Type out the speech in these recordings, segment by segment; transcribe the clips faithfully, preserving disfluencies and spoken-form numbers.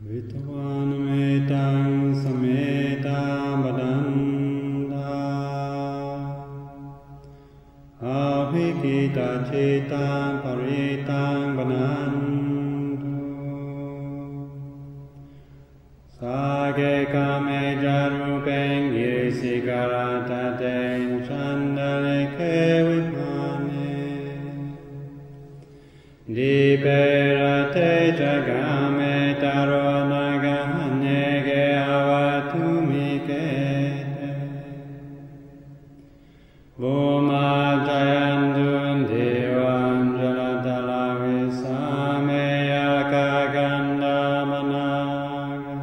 Hitvānanekavividhāni cupaddavāni, aṭṭhaṃsu paccekavasavatthu, avikkhittacittā parittaṃ bhaṇantu. Sagge kāme ca rūpe girisikharataṭe cantalikkhe vimāne, dīpe raṭṭhe ca gāme taruvanagahane gehavatthumhi khette, bhummā cāyantu devā jalathalavisame yakkhagandhabbanāgā,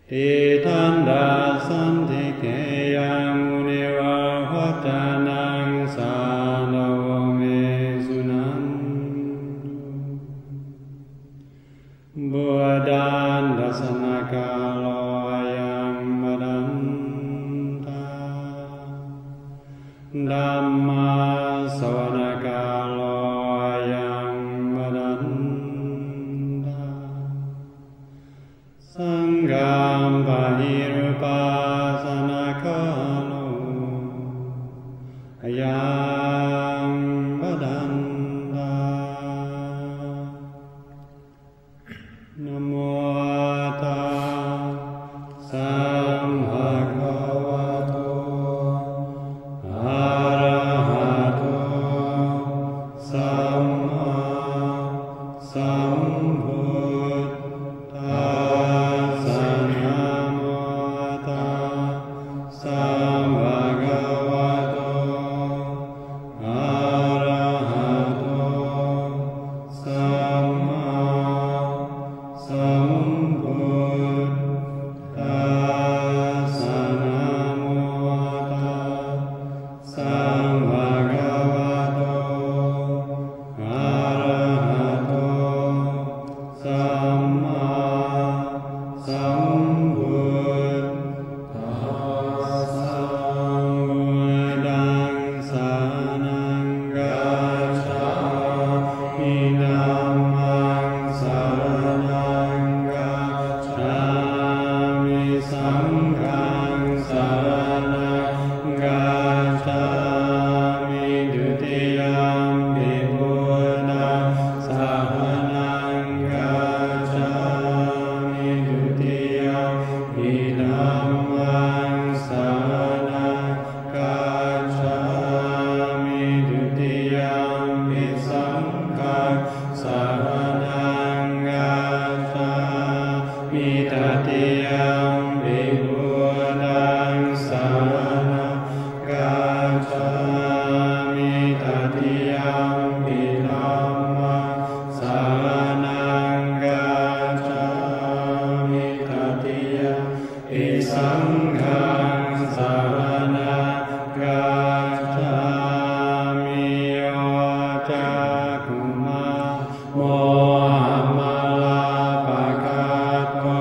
tiṭṭhantā santike yaṃ munivaravacanaṃ sādhavo me suṇantu. Buddhassa nāgā ayaṃ bhadantā, dhammassa nāgā ayaṃ bhadantā, saṅghassa nāgā ayaṃ bhadantā. Namo tassa bhagavato arahato sammāsambuddhassa. Namo tassa bhagavato arahato sammāsambuddhassa. Namo tassa bhagavato arahato sammāsambuddhassa. Buddhaṃ saraṇaṃ gacchāmi. Dhammaṃ saraṇaṃ gacchāmi. Saṅghaṃ saraṇaṃ gacchāmi. Dutiyampi buddhaṃ saraṇaṃ gacchāmi. Dutiyampi dhammaṃ saraṇaṃ gacchāmi. Dutiyampi saṅghaṃ saraṇaṃ gacchāmi. Tatiyampi buddhaṃ saraṇaṃ gacchāmi. Tatiyampi dhammaṃ saraṇaṃ gacchāmi. Tatiyampi saṅghaṃ saraṇaṃ gacchāmi. Yo cakkhumā mohamalāpakaṭṭho,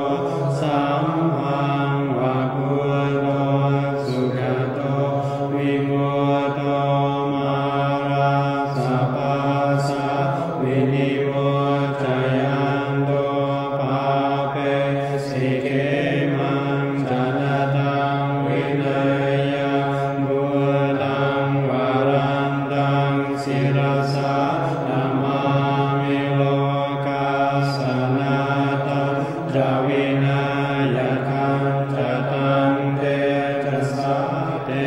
sampaṃ va buddho sugato vimutto, mārassa pāsā vinimocayanto, pāpesi khemaṃ janataṃ vineyyaṃ. Buddhaṃ varantaṃ sirasā namāmi, lokassa nāthañca vināyakañca, tantejasā te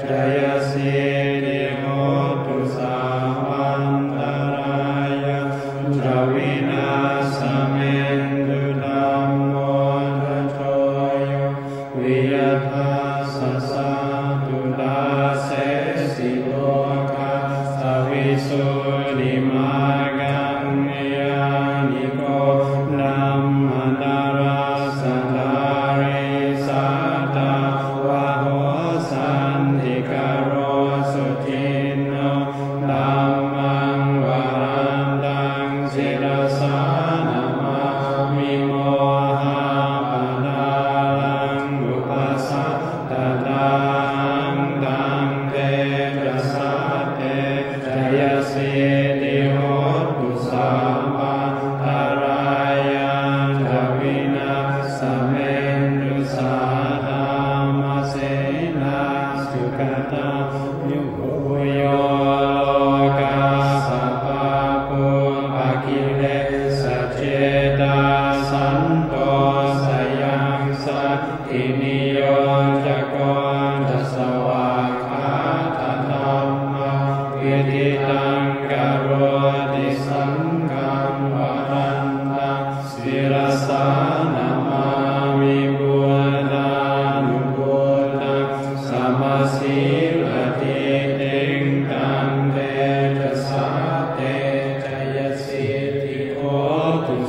jayasiddhi hotu, sabbantarāyañca vināsamentu. Dhammo dhajo yo viya tassa satthu, dassesi lokassa visuddhimaggaṃ, niyyāniko dhammadharassa dhārī, sātāvaho santikaro suciṇṇo. Dhammaṃ varantaṃ sirasā namāmi, mohappadālaṃ upasantadāhaṃ, tantejasā te jayasiddhi hotu, sabbantarāya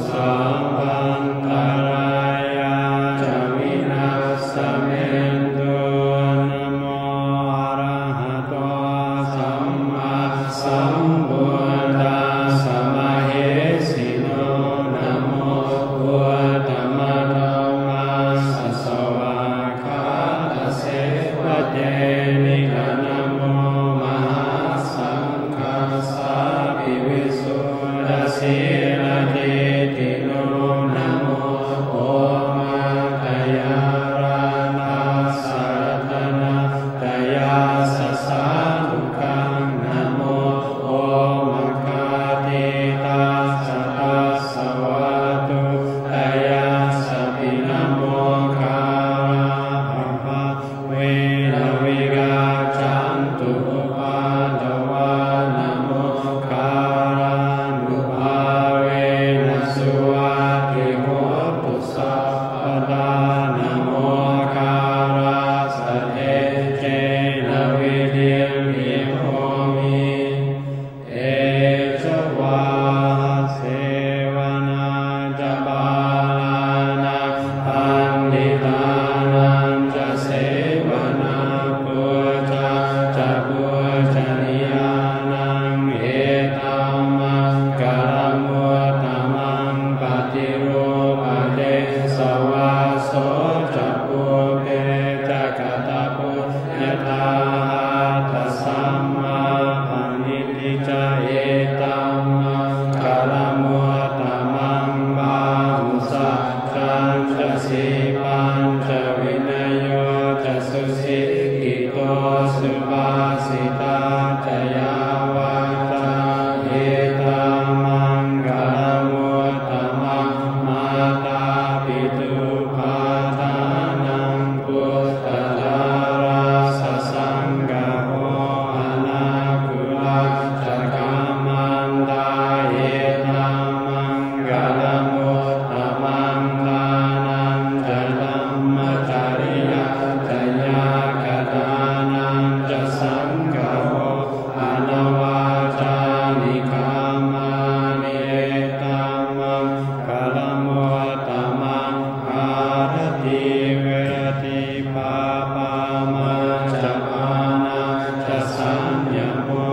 sabbantarāyā ca vinassamentu. Namo arahato sammāsambuddhassa mahesino. Namo uttamadhammassa svākkhātasseva tenidha. Namo mahāsaṅghassāpi visuddhasīladiṭṭhino. Namo omātyāraddhassa ratanattayassa sādhukaṃ. Namo omakātītassa tassa vatthuttayassapi. Namokārappabhāvena vigacchantu upaddavā. Namokārānubhāvena suvatthi hotu sabbadā. Namokārassa tejena vidhimhi homi tejavā. Sevanā ca bālānaṃ paṇḍitānañca sevanā, pūjā ca pūjanīyānaṃ etammaṅgalamuttamaṃ. Paṭirūpadesavāso ca pubbe ca katapuññatā, attasammāpaṇidhi ca etammaṅgalamuttamaṃ. Bāhusaccañca sippañca vinayo ca susikkhito, subhāsitā ca yā vācā etammaṅgalamuttamaṃ. Mātāpituupaṭṭhānaṃ puttadārassa saṅgaho, anākulā ca kammantā etammaṅgalamuttamaṃ. Dānañca dhammacariyā ca ñātakānañca saṅgaho, anavajjāni kammāni etammaṅgalamuttamaṃ. Āratī viratī pāpā majjapānā ca saññamo,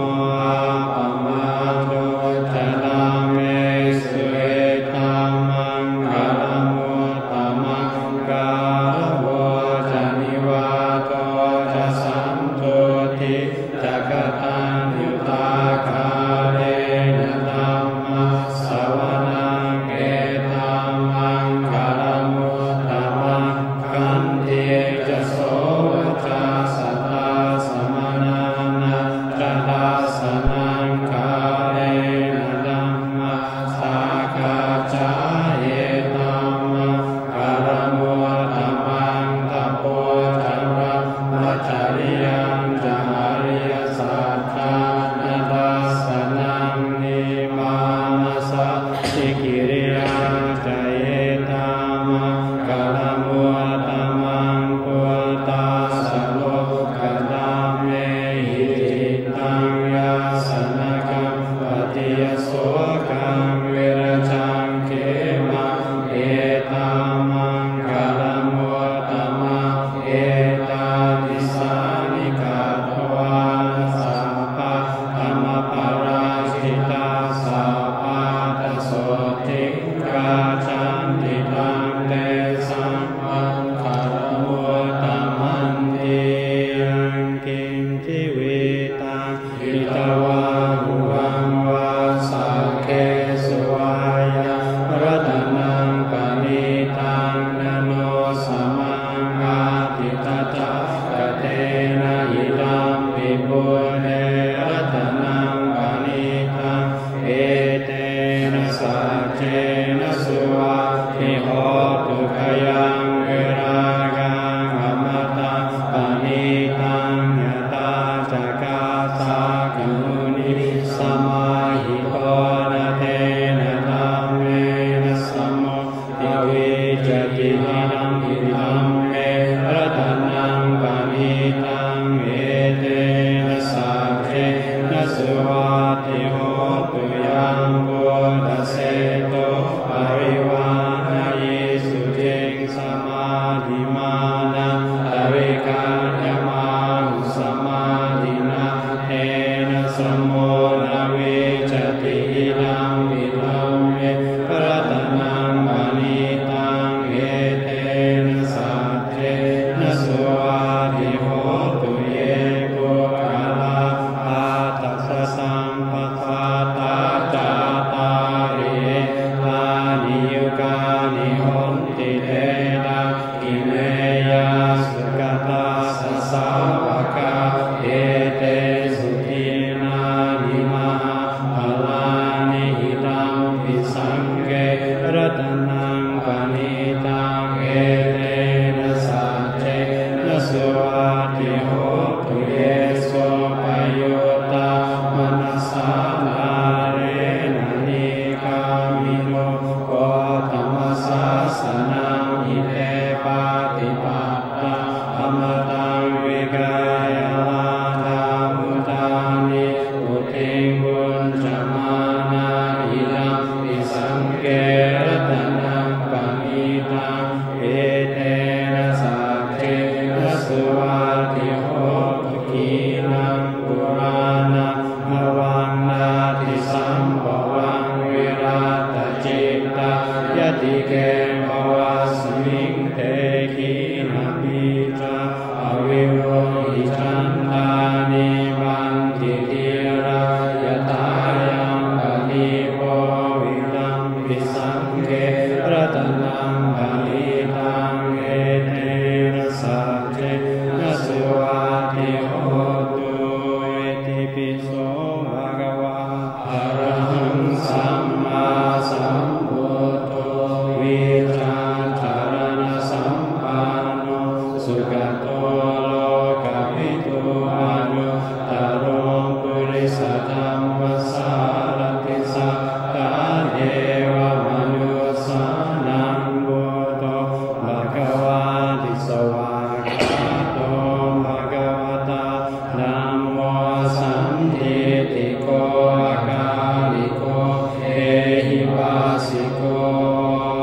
appamādo ca dhammesu etammaṅgalamuttamaṃ. Gāravo ca nivāto ca santuṭṭhī ca kataññutā, kālena dhammassa vanaṃ etammaṅgalamuttamaṃ. Khantī ca sovacassatā samaṇānañca dassanaṃ, kālena dhammasākacchā etammaṅgalamuttamaṃ. Tapo ca brahmacariyañca ariyasaccāna dassanaṃ, nibbānasacchi kiriyā ca etammaṅgalamuttamaṃ. Phuṭṭhassa lokadhammehi cittaṃ yassa na kampati, asokaṃ virajaṃ khemaṃ etammaṅgalamuttamaṃ. Etādisāni katvāna sabbatthamaparājitā, sabbattha sotthiṃ gacchanti, taṃ tesaṃ maṅgalamuttamanti. Yaṅkiñci vittaṃ idha vā huvaṃ vā, saggesu vā yaṃ ratanaṃ paṇītaṃ, na no samaṃ atthi tathāgatena, idampi buddhe ratanaṃ paṇītaṃ, etena saccena suvatthi hotu. Khayaṃ virāgaṃ amataṃ paṇītaṃ, yadajjhagā sakyamunī samāhito, na tena dhammena samo pavijjati, idampi dhamme ratanaṃ paṇītaṃ, etena saccena suvatthi hotu. Yaṃ buddhaseṭṭho saṅghe ratanaṃ paṇītaṃ, etena saccena suvatthi hotu. Ye sopayuttā manasā daḷhena, nikkāmino gotamasāsanamhi. Te pattipattā amataṃ vigayha, laddhā mudhā nibbutiṃ bhuñjamānā, idampi saṅghe ratanaṃ paṇītaṃ, etena saccena suvatthi hotu. Khīṇaṃ purāṇaṃ navaṃ natthi sambhavaṃ, virattacittāyatike bhavasmiṃ, te khīṇabījā avirūḷhichandā, nibbanti dhīrā yathāyampadīpo, idampi saṅghe ratanaṃ paṇītaṃ, etena saccena suvatthi hotu. Itipi so bhagavā arahaṃ sammāsambuddho, vijjācaraṇasampanno sugato lokavidū, anuttaro purisadammasārathi satthā devamanussānaṃ buddho bhagavāti. Svākkhāto bhagavatā dhammo sandiṭṭhiko akāliko ehipassiko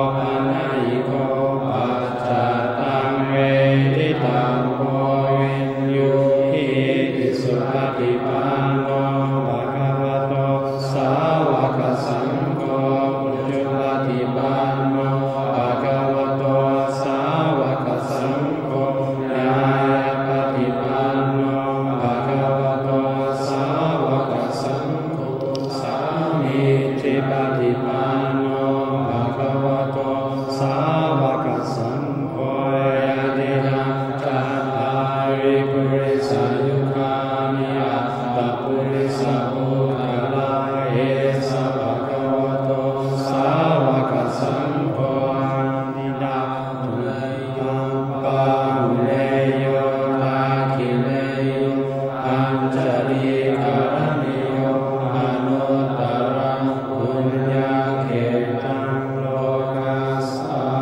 opanayiko paccattaṃ veditabbo viññūhīti. Supaṭipanno bhagavato sāvakasaṅgho, ujupaṭipanno bhagavato sāvakasaṅgho, ñāyapaṭipanno bhagavato sāvakasaṅgho, sāmīcipaṭipanno bhagavato sāvakasaṅgho, yadidaṃ cattāri purisayugāni aṭṭha purisapuggalā, esa bhagavato sāvakasaṅgho, ādidaṃ pāhuneyyo dakkhiṇeyyo añjalikaraṇīyo, anuttaraṃ puññakkhettaṃ lokassāti.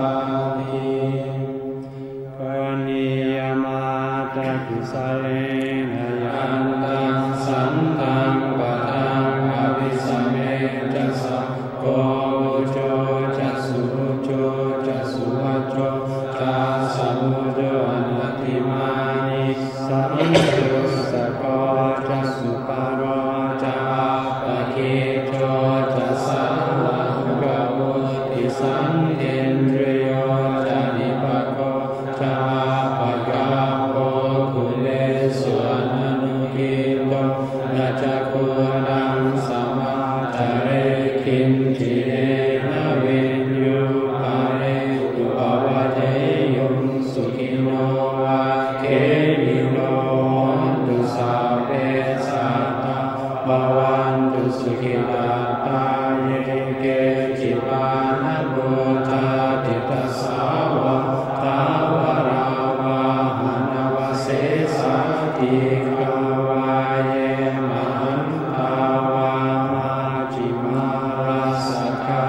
Karoṇīyamatthakisalena, yantaṃ santaṃ padaṃ abhisamecca, sakko ujū ca suhujū ca, suvaco cassa mudu anatimānī, santussako ca subharo ca, appakicco ca sallahukavutti, santindriyo ca nipako ca, appagabbho kulesu ananugiddho. Na ca khuddaṃ samācare kiñci, yena viññū pare upavadeyyuṃ. Sukhino vā khemino hontu, sabbe sattā bhavantu sukhitattā. Ye keci pāṇabhūtatthi, tasā vā thāvarā vā anavasesā, dīghā vā ye mahantā vā, majjhimā rassakā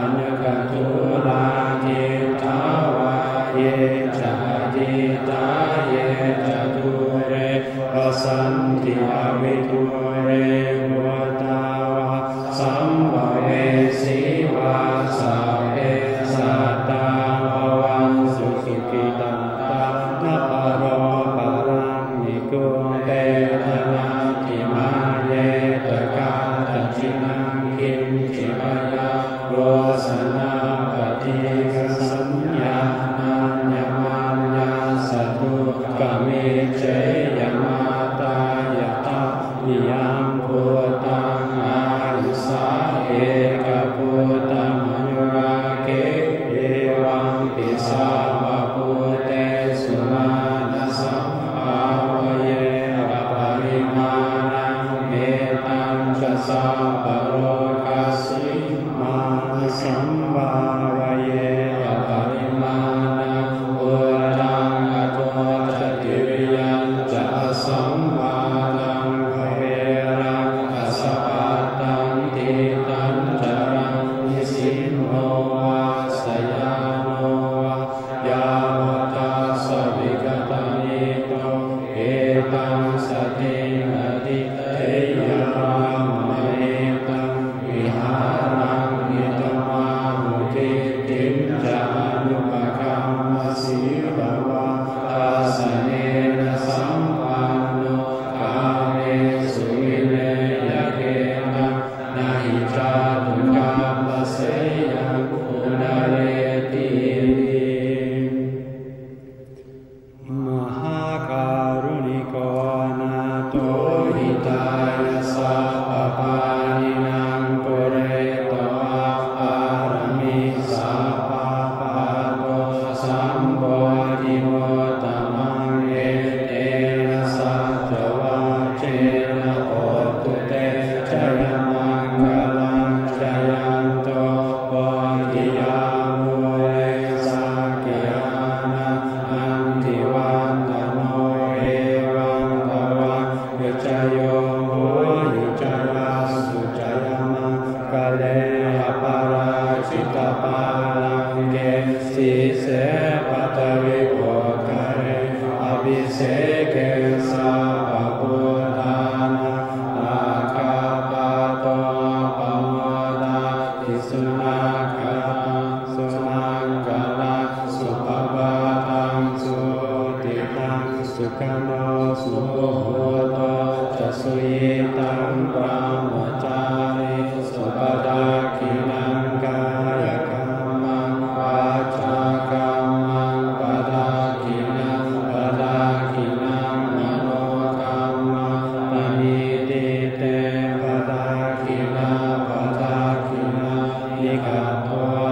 aṇukathūlā. Diṭṭhā vā ye ca adiṭṭhā, ye ca dūre vasanti avidūre, bhūtā vā sambhavesī vā, sabbe sattā bhavantu sukhitattā. Na paro paraṃ nikubbetha, nātimaññetha katthaci naṃ kiñci, byā rosanā paṭīghasaññā, nāññamaññassa dukkhamiccheyya. Mātā yathā niyaṃ puttaṃ, āyusā ekaputtamanurakkhe, evampi sabbabhūtesu, mānasam bhāvaye aparimāṇaṃ. Mettañca sabbalokasmiṃ, mānasam vā sayāno vā yāvatassa vigatamiddho, etaṃ satiṃ adhiṭṭheyya brahmametaṃ vihāraṃ idhamāhu. Diṭṭhiñca anupagamma sīlavā dassanena sampanno, kāmesu vineyya gedhaṃ, na hi jātu gabbhaseyyaṃ punaretīti. Mahākāruṇiko nātho hitāya sabbapāṇinaṃ, pūretvā pāramī sabbā patto sambodhimuttamaṃ. Etena saccavajjena hotu te jayamaṅgalaṃ. Jayanto bodhiyā mūle sakyānaṃ nandivaḍḍhano, evaṃ tvaṃ vijayo hohi jayassu jayamaṅgale, aparājitapallaṅke sīse paṭhavipokkhare, abhiseke sabbabuddhānaṃ aggappatto pamodati. Sunakkhattaṃ sumaṅgalaṃ supabhātaṃ suhuṭṭhitaṃ, sukhaṇo sumuhutto ca suyiṭṭhaṃ brahmacārisu, padakkhiṇaṃ kāyakammaṃ vācākammaṃ padakkhiṇaṃ, padakkhiṇaṃ manokammaṃ paṇidhī te padakkhiṇā. Padakkhiṇāni katvā